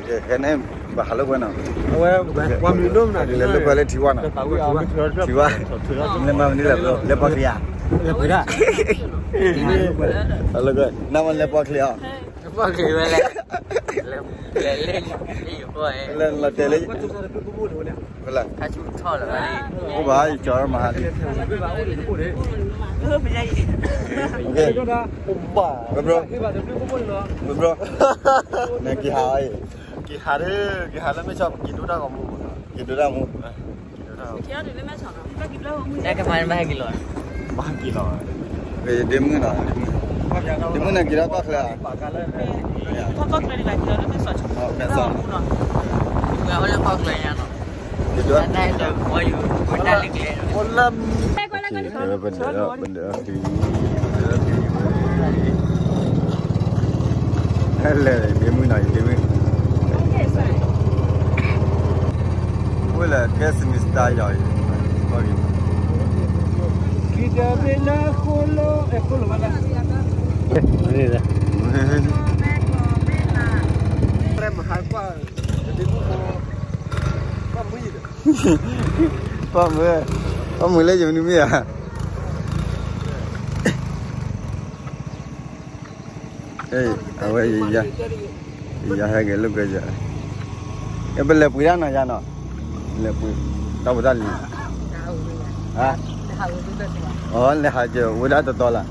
ခဲန့ၣ် ဘၣ်ဟးလိာ်ကွဲနီၤ, အဝဲ လဲၤလိာ်ကွဲလၢထံဝါနီၤ, ထံဝါ, လဲၤမၤမနုၤလဲၣ်, လဲၤပီချံဧါ, နမ့ၢ်လဲၤပီချံဧါ, လဲၤလီၤတဲာ်လၢ အိၣ်ဘၣ် ယကၠီမၤဟါလံ, ဘြိ, ဘြိ, နက့ၤဟးအီၤအံၤ, က့ၤဟး, က့ၤဟးလၢမဲၢ်ဆီး က့ၤဒိတၢ်ဂီၤမူ, က့ၤဒိတၢ်မူ, က့ၤဒိတၢ်မူ, ဘၣ်ဟဲက့ၤလီၤ, ဒ့မုၣ်နီၤ, ဒ့မုၣ်န့ၣ်က့ၤထီၣ်ကီၢ်ချၢဧါ, မဲၢ်ဆီး, ပဒၢး, ပဒၢး, ပဒၢး, ဟဲလဲၣ်, ဒ့မုၣ်နီၤ, ဒ့မုၣ်, ဝဲလၢကဲစနံးစတါယီၤအံၤ, ပှၤမုာ်, ပှၤမုာ်လၢယမနုၤမ့ၢ်ဧါ အဝဲ, ယဟဲက့ၤလိာ်ကွဲယၤ, ပလဲၤပှ့ၤဒၣ်နီၤယၤနီၤ, လဲၤပှ့ၤ, တၢ်ဖိတၢ်လံၤ, အ, လဲၤဟးက့ၤဝဲဒၣ်တတီၤလၢ်,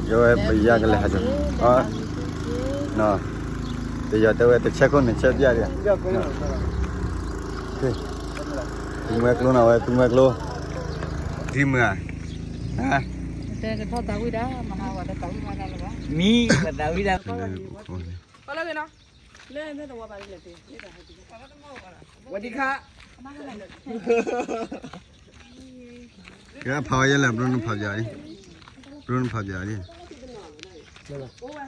ယဝဲပယၤကလဲၤဟးက့ၤ, တယီၤတဲဝဲတဆဲးခိၣ်န့ၣ်ဆဲးပျၢ်ဒံး, သုမှဲကျိနီၤဝဲ သုမှဲကျိ, ဒ်မုၢ်ဧါ, တဲတထီၣ်သးဝံၣ်ဒၣ်, မၤဟးဝဲတသးဝံၣ်မးတၢ်လၢၤဘၣ်, မံ, ပသးဝံၣ်ဒၣ်, ဝဲဒံခါ, ကဲဖးဝဲယဲလဲၣ် ဘြိနဖးပၠး, ဘြိနဖးပၠးလံ, ဒ်လံ ဒ်လံ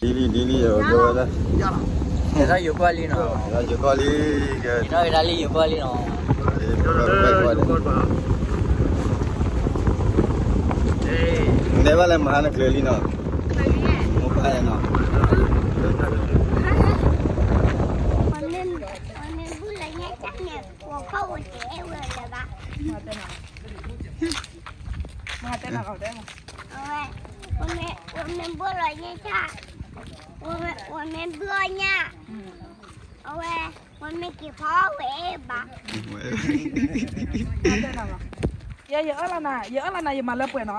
ယိၤကီၢ်လံနီၤ, ယိၤကီၢ်လံ, ယိၤကီၢ်လံနီၤ, နဲဘၣ်လဲၤမၤဟါနချုးလံနီၤ, မိၢ်ပၢ်နီၤ, မၤတဲနီၤ, အဝဲ, ဝဲမ့ၢ်ဘိလီၤညါ, ဝဲမ့ၢ်ဘိလီၤညါ, အဝဲ, ဝဲမ့ၢ်က့ၤဖီဝဲဘၣ်, ယအၢၣ်လီၤနၤ, ယအၢၣ်လီၤနၤ ယမၤလၢပှဲၤနီ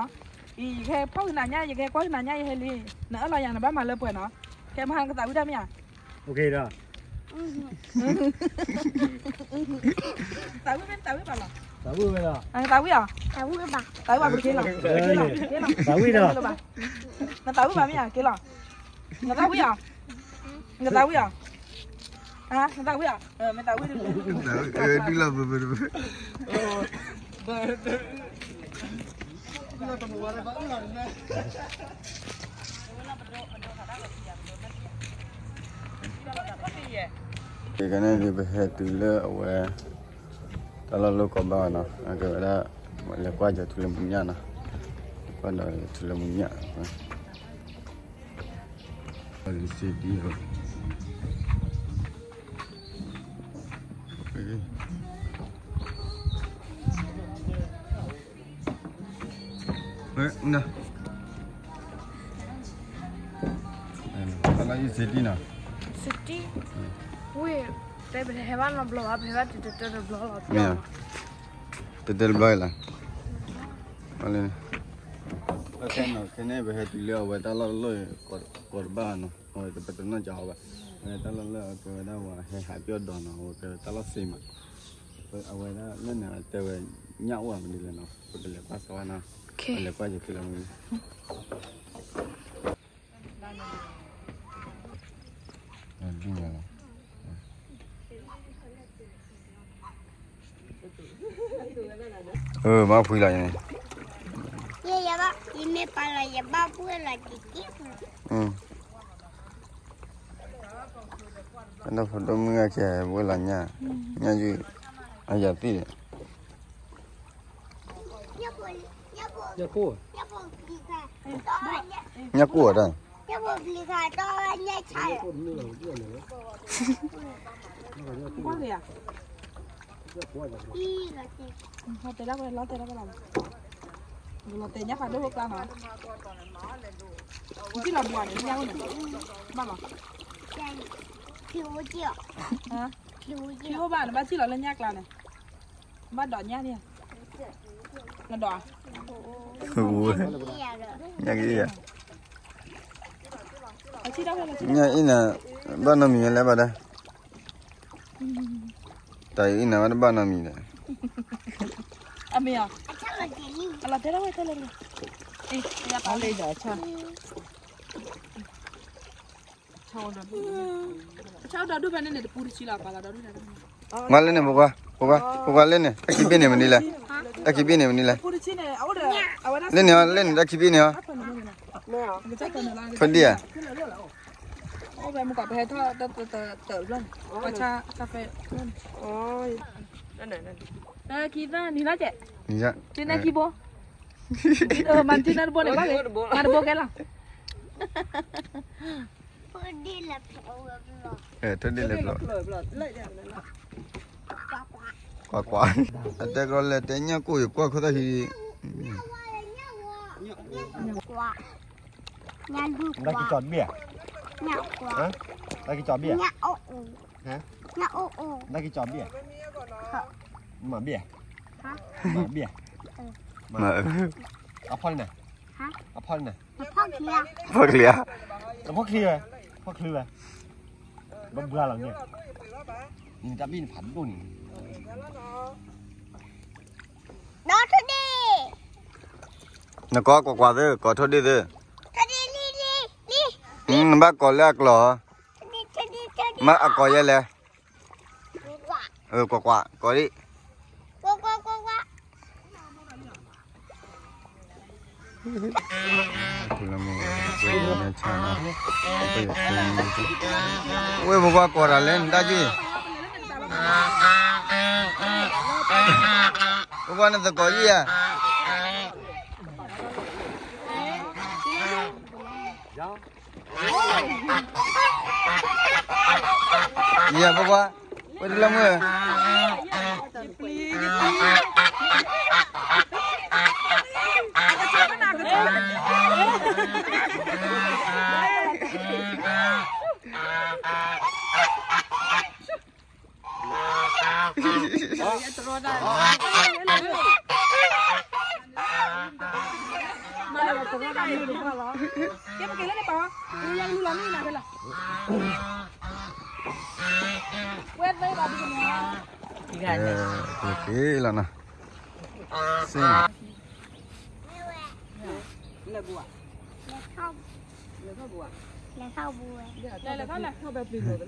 ၤ, ယကဟဲဖီၣ်ဃုာ်နၤညါ ယကဟဲကွၢ်ဃုာ်နၤညါ ယဟဲလံ, နအၢၣ်လီၤယၤ နဘၣ်မၤလၢပှဲၤနီၤ, ကဲမဟါနကသးဝံၣ်တၢ်မ့ၢ်ဧါ, ဒီး, သးဝံၣ်မ့ၢ်သးဝံၣ်ဘၣ်လီၤ, သးဝံၣ်ဝဲလီၤ, သးဝံၣ်ဧါ, သးဝံၣ်ဘၣ်ပက့ၤလီၤ, သးဝံၣ်ဒီး, နသးဝံၣ်ဘၣ်မ့ၢ်ဧါ က့ၤလီၤ, နသးဝံၣ်ဧါ, နသးဝံၣ်ဧါ, နသးဝံၣ်ဧါ, မ့ၢ်သးဝံၣ်, ဒုလီၤ, ကန့ၣ်ဒ်ပဟဲတုၤလၢအဝဲ, တၢ်လီၢ်လၢကီၢ်ဘၣ်နီၤ, အကဲဝဲဒၣ်, လဲၤကွၢ်ကၠီၤထူလၢမူညၣ်နီၤ, လဲၤကွၢ်ဒီးထူလၢမူညၣ်, စ့ဒံ, စ့ဒံနီၤ, စ့ဒံ, ဝ့ၢ်, တဲပဟဲဘၣ်နီတဘျီဘၣ် ပဟဲဘၣ်တတၢတဘျီလီၤ, မ့ၢ်, တတၢတဘျီလီၤ, ခဲန့ၣ်ပဟဲတုၤလၢအဝဲတၢ်လီၢ်လၢ, ကီၢ်တဘၣ်နီၤ, အဝဲပတနီၣ်ကီအီၤဘၣ်, အဝဲတၢ်လီၢ်လၢအကဲဝဲဒၣ်ဝဲဟဲဟးပျီၢ်ဒီးနီၤ အဝဲကဲဝဲတၢ်လီၢ်စ့မး, အဝဲဒၣ်လၢန့ၣ်တဲဝဲ, ညၣ်အိၣ်ဧါမနုၤလဲၣ်နီၤ ပကလဲၤကွၢ်စးဝါနီၤ, ပလဲၤကွၢ်ယခံလီၤမနုၤ အၢ ဘၣ်ဖှံလီၤန့ၣ်, ယမ့ၢ်ပာ်လီၤယဘၣ်ဖှံလီၤတက့ၢ်, အဒိၣ်ဖိဒိၣ်မုၣ်အကဲဝဲလီၤညၣ်, ညၣ်ယုၢ်, အယၤသံၣ်ဒီး, ညၣ်ကိၢ်တၢ်, ဘၣ်လံယၤ, လီၤတဲာ်လီၤတဲာ်လီၤတဲာ်လီၤ, လီၤတဲာ်ညါဖးဒိၣ်ဖိကျါနီၤ, နထံၣ်လီၤဘှီန့ၣ် ညၣ်အိၣ်န့ၣ်, ဘၣ်လီၤ, ထံအိၣ်ဘၣ် နဘၣ်ထံၣ်လီၤလၢညၣ်ကျါန့ၣ်, ဘၣ်ဒိးညၣ်န့ၣ်, နဒိး, ညၣ်က့ၤယၤ, ညၣ်အံၤန့ၣ် ဘၣ်နီတမံၤလဲၣ်ဘၣ်ဒၣ် တၢ်အံၤန့ၣ် တဘၣ်နီတမံၤဒီး, အမ့ၢ်ဧါ, အလီၤတဲဒၣ်ဝဲတဲလၢ, အလီၤတဲဒၣ်ဝဲ, အဆၣ်ဒီးဒူၣ်ဖဲန့ၣ်န့ၣ် တပူတဆံလီၤပာ်လီၤဒီးဒူၣ်န့ၣ်, မ့ၢ်လၢန့ၣ် ပကွၢ်, ပကွၢ်, ပကွၢ်လၢန့ၣ် တၢ်ခံဘ့ၣ်န့ၣ်မနုၤလဲၣ်, တၢ်ခံဘ့ၣ်န့ၣ်မနုၤလဲၣ်, လၢန့ၣ်အီၤ လၢန့ၣ်တၢ်ခံဘ့ၣ်န့ၣ်အီၤ, ထွံၣ်ဒံၣ်ဧါ, အိၣ်ဝဲမ့ၢ်ကွၢ် ပဟဲထီၣ်တၢ်တၢ်တၢ်တၢ်ဘျီန့ၣ်, ပှၤဆါကါဖဲ, တၢ်ခံသၢနံၤလီၤကဲ, နံၤလီၤ, တနံၤခံဘိ, မၤတနံၤတဘိန့ၣ်ဘၣ်, မၤတဘိကဲလီၤ, ထွံၣ်ဒံၣ်လဲၤဖျိ, ကွၢ်ကွၢ်, အတဲကီးလဲၤတဲညၣ်ကိၢ်ယကွၢ်ခိၣ်သၣ်ခံ တၢ်ကစီၣ်တဘ့ၣ်ဧါ, တၢ်ကစီၣ်ဘ့ၣ်ဧါ, တၢ်ကစီၣ်ဘ့ၣ်ဧါ, မၤဘ့ၣ်ဧါ, မၤဘ့ၣ်ဧါ, အဖီန့ၣ်, အဖီန့ၣ်, ဖီချံဧါ, ဖီချံဝဲ, ဖီချံဝဲ, ဘၣ်ဘှါလီၤန့ၣ်, နတၢ်ဘ့ၣ်နဖးဒိၣ်န့ၣ် နကီၢ်ကွၢ်ကွၢ်သ့, ကီၢ်ထိၣ်ဒ့ၣ်သ့, နဘၣ်ကီၢ်လၢအကျိၤ, မ့ၢ်အကီၢ်ယဲလဲၣ်, ကွၢ်ကွၢ်, ကီၢ်ဒံး, ဝဲပကွၢ်ကီၢ်တၢ်လဲၣ် နတၢ်က့ၢ်, ပကွၢ်နသကိးယံၤဧါ, ယၤပကွၢ်, ဝဲတလၢမုၢ်, ကဲလီၤနီၤ, စ့ လဲၤထီၣ်, လဲၤထီၣ်ဝဲ, လဲၤထီၣ်ဝဲ,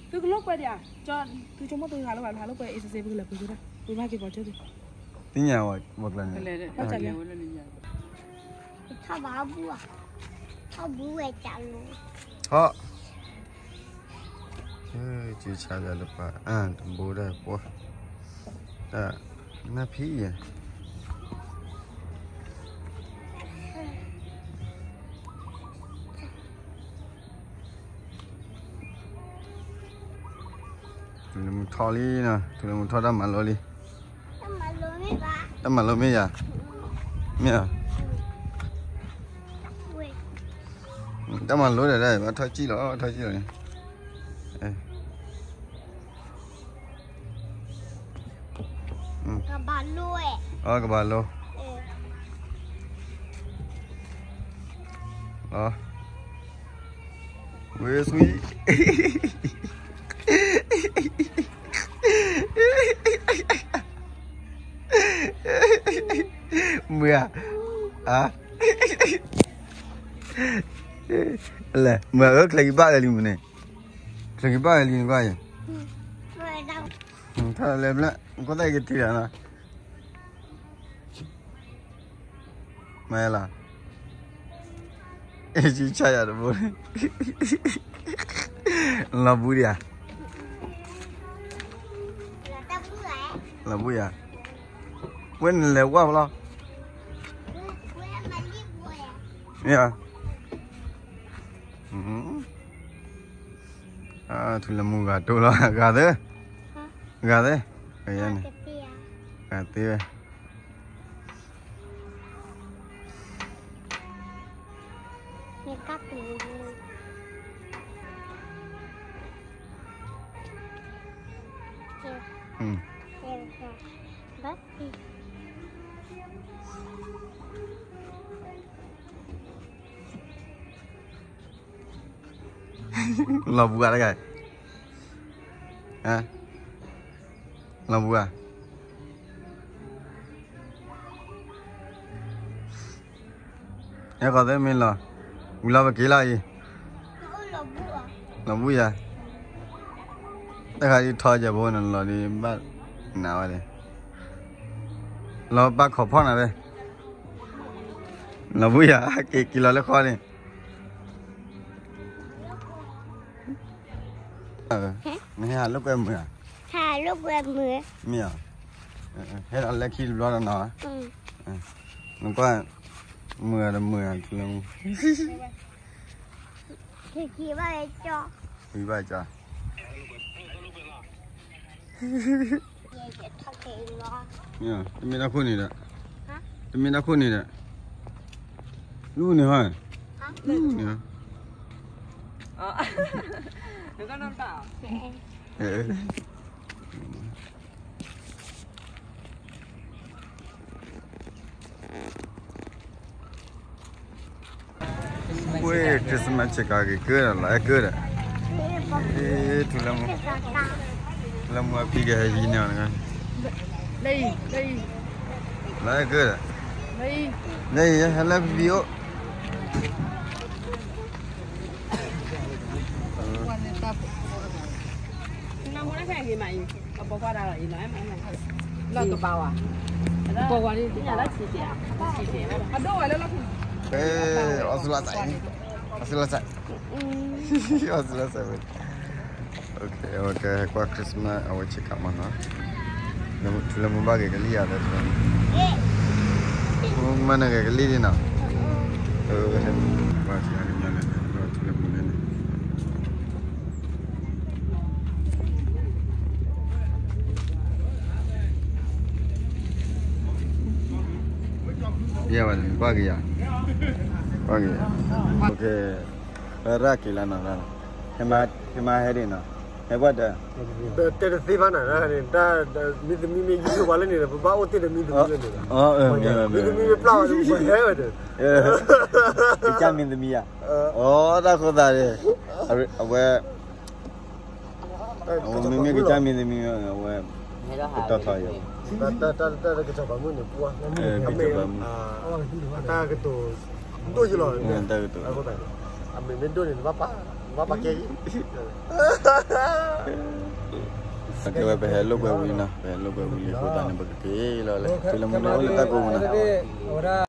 သုကလိာ်ကွဲဒံးဧါ, သုဆိကမိၣ်သုဟးလိာ်ဘၣ် ဟးလိာ်ကွဲအ့ၣ်စ့စ့ ပကလဲၤပှ့ၤသုဒၣ်, ပမၤက့ၤပီၤကၢ်သု, ထီၣ်ဘၣ်ဘူၣ်ဧါ, ထီၣ်ဘူၣ်ဝဲကၢ်လိၤ, ထီၣ် ကၢ်ဆါယၤလၢပှၤအါတဘိဒၣ်ပှၤ, တၢ်နၢ်ဖံးယဲ, ထူလၢမူထီၣ်လံနီၤ, ထူလၢမူထီၣ်တၢ်မၤလိလံ, တၢ်မၤလိမ့ၢ်ယၤ, မ့ၢ်ဧါ, တၢ်မၤလိဒီး ဘၣ်ထီၣ်စံၣ်လီၤ ထီၣ်စံၣ်လီၤန့ၣ်, ကဘၣ်လိ, ကဘၣ်လိ, ဝ့ၢ် sweet မုၢ်ဧါ, လဲၣ် မုၢ်ဧါ ချၢက့ၤဘၣ်လၢလံမုၢ်န့ၣ်, ချၢက့ၤဘၣ်လၢလံနကွၢ်ယဲ, ထီၣ်လဲၤဘျဲၣ် ကီၢ်သၣ်ကထံၣ်လီၤနီၤ, မၤလီၤ, အ့ၣ် ဆါယၤတဘိ, လီၤဘူဒံးဧါ, လီၤဘူယၤ, ဝဲနလဲၤဝါဖလီၤ, မ့ၢ်ဧါ. ထူလၢမူဂၤတိၢ်လီၤ ဂၤသ့, ဂၤသ့, ဂၤသ့ဝဲ. လီၤဘှံးတဂၤ, လီၤဘှံးဧါ. ဟဲခီသ့မ့ၢ်လီၤ, ဝံၤလီၤပက့ၤလီၤအံၤ, လီၤဘှံးယၤ, တခါဒ်ထီယဲၢ်ဘိန့ၣ် လီၤဒ်ဘၣ်နၤဝဲန့ၣ်, လီၤပာ်ခီၣ်ဖီၣ်နၤသ့, လီၤဘှံးယၤ က့ၤက့ၤလီၤလၢခီန့ၣ် နဟဲဟးလိာ်ကွဲမုာ်ဧါ, ဟးလိာ်ကွဲမုာ်, မ့ၢ်ဧါ, ဟဲလီၤလၢခံတဘျီဒီးနီၤ, နကွၢ်, မုာ်ဧါတမုာ်ဧါ, ထံဘၣ်ကၠီ, ထံဘၣ်ကၠီ တမ့ၢ်တၢ်ခိၣ်န့ၣ်ဒီး, တမ့ၢ်တၢ်ခိၣ်န့ၣ်ဒီး, လူန့ၣ်ဟါ, လူန့ၣ်ဟါ, ဝ့ၢ် Christmas ဆ့ကၤက့ၤကၢဒီး လီၤအဲၣ်ကၢဒီး, ထူလၢမူ, ထူလၢမူအဖံကဟဲဟံးန့ၢ်အီၤ, လီၤအဲၣ်ကၢဒီး, လၢအံၤ ဟဲလၢဖံဖံအိၣ် အီစူလါစဲး, အီစူလါစဲး, အီစူလါစဲးဝဲ, အဝဲကဲကွၢ် Christmas အဝဲဆ့ကၤမးနီၤ, ထူလၢမူဘၣ်က့ၤကလံၤဧါ, မ့ၢ်နဂဲၤကလံၤဒ်နီၤ, ထူလၢမူန့ၣ် ယဲဝဲန့ၣ် ကွၢ်က့ၤယၤ, ကွၢ်က့ၤယၤ, ရၣ်က့ၤလၢနီၤ, ဟဲမါဟဲဒ်နီၤ, ဟဲပှၢ်တၢ်, တဲတသ့ဘၣ်နၤ, မ့ၢ်သမံမ့ၢ်ယုၢ်ပှၤလၢန့ၣ်ဒီး ပဘၣ်အိၣ်တ့ၢ်ဒီးမ့ၢ်သမံလၢန့ၣ်, မ့ၢ်သမံမ့ၢ်ပျၢ်ဝဲဒီး ပဟဲဝဲဒီး, ကစၢ်မ့ၢ်သမံယၤ, အိၣ်တၢ်ဃိသးန့ၣ်, အဝဲ အဝဲမ့မ့ၢ်ကစၢ်မ့ၢ်သမံ အဝဲ ကတီၢ်ထီၣ်ယၤ, တၢ်တၢ်တၢ်ကစီၤပၤမုၣ်န့ၣ် ပှၤ ကစီၤပၤမုၣ်, အတၢ်ကတိၤဒိၣ်ယလီၤ, တၢ်ကတိၤ, အမ့ၢ်မ့ၢ်ဒိၣ်န့ၣ် နဘၣ်ပာ်ကဲ, အကဲဝဲပဟဲလိာ်ကွဲဝံၤနီၤ, ပဟဲလိာ်ကွဲဝံၤလံအဃိသတးန့ၣ် ပကက့ၤလီၤလၢ ထူလၢမူန့ၣ် အိၣ်လၢတၢ်ကိးမုၢ်နၤ